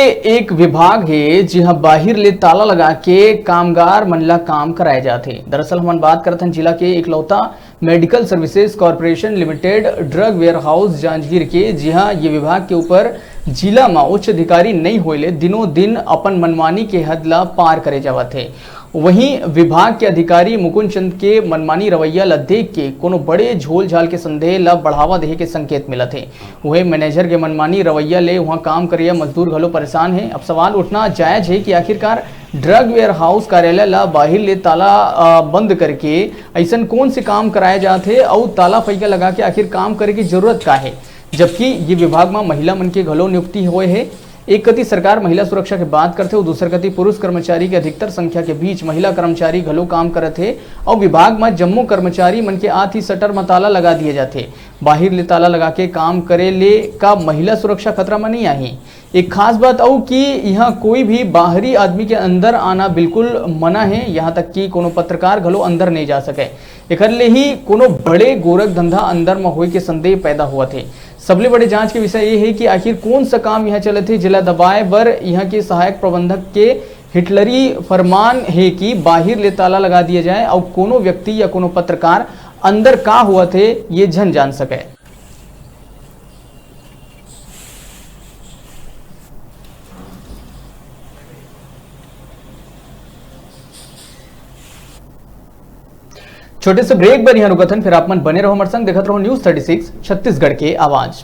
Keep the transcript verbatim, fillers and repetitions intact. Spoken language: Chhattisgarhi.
एक विभाग हे, जिहां बाहिर ले ताला लगा के कामगार मन ला काम कराए जाथे। दरअसल हमन बात करत हन जिला के इकलौता medical services corporation limited drug warehouse Janjgir के, जिहां ये विभाग के ऊपर जिला म उच्च अधिकारी नइ होए ले दिनों दिन अपन मनमानी के हद ला पार करे जावत हे। वहीं विभाग के अधिकारी मुकुंद चंद के मनमानी रवैया ला देख के कोनो बड़े झोलझाल के संदेह ला बढ़ावा देहे के संकेत मिलत हे। उहे मैनेजर के मनमानी रवैया ले उहां काम करइया मजदूर घलो परेशान हे। अब सवाल उठना जायज हे कि आखिरकार ड्रग वेयरहाउस कार्यालय ला बाहिर ले ताला, अ, बंद करके अइसन कौन से काम कराए जात हे अउ ताला फैका लगा के आखिर काम करे के जरूरत का हे, जबकि ये विभाग म महिला मन के घलो नियुक्ति होए हे। एक कति सरकार महिला सुरक्षा के बात करथे, अउ दूसर कति पुरुष कर्मचारी के अधिकतर संख्या के बीच महिला कर्मचारी घलो काम करत हे, अउ विभाग म जम्मो कर्मचारी मन के आत ही शटर म ताला लगा दिए जाथे। बाहिर ले ताला लगा के काम करे ले का महिला सुरक्षा खतरा म नइ आही? एक खास बात अउ कि इहां कोई भी बाहरी आदमी के अंदर आना बिल्कुल मना हे, यहां तक कि कोनो पत्रकार घलो अंदर नइ जा सके। एकर ले ही कोनो बड़े गोरख धंधा अंदर म होए के संदेह पैदा होवत हे। सबले बड़े जांच के विषय ये हे कि आखिर कौन सा काम यहां चलत हे, जेला दबाए बर यहां के सहायक प्रबंधक के हिटलरी फरमान हे कि बाहिर ले ताला लगा दिया जाए अउ कोनो व्यक्ति या कोनो पत्रकार अंदर का होवत हे, ये झन जान सके। छोटे से ब्रेक बर इहां रुकत हन, फिर आप मन बने रहो हमर संग, देखत रहो न्यूज़ थर्टी सिक्स छत्तीसगढ़ के आवाज।